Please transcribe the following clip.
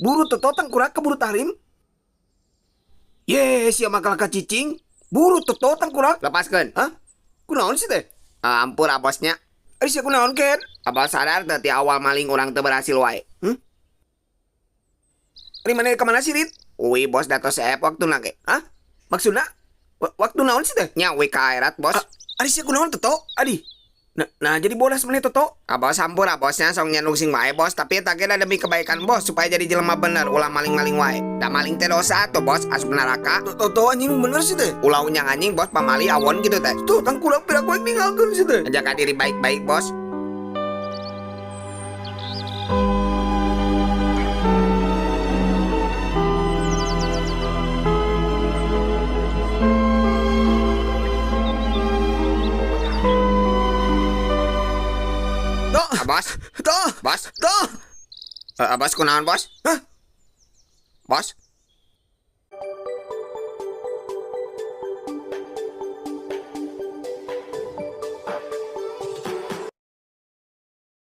Buru Toto tangkurak keburu tahrim. Ye, sia mah kalah cicing. Buru Toto tangkurak. Lepaskeun. Hah? Kunaon sih teh? Ampura bosnya. Ari sia kunaon ken? Abah sadar teh ti awal maling urang teu berhasil wae. Ari maneh ka mana sih, Rit? Uwi bos datos seep waktuna ge. Hah? Maksudna? Waktu naon sih teh? Nya uwi ka akhirat bos. Ah, ari sia kunaon Toto? Adi. Nah, jadi bodas maneh Toto. Abah sampura bosnya sok nyandung sing wae bos, tapi eta ge da demi kebaikan bos supaya jadi jelema bener ulah maling-maling wae. Da maling teh dosa atuh bos asup neraka. Toto anjing bener sih teh. Ulah unyang anjing bos pamali awon gitu teh. Tuh tangkurak pira kowe ninggalkeun sih teh. Jaga diri baik-baik bos. Toh, Ah, bos, toh, bos, toh. Bos kunaon bos? Hah? Bos?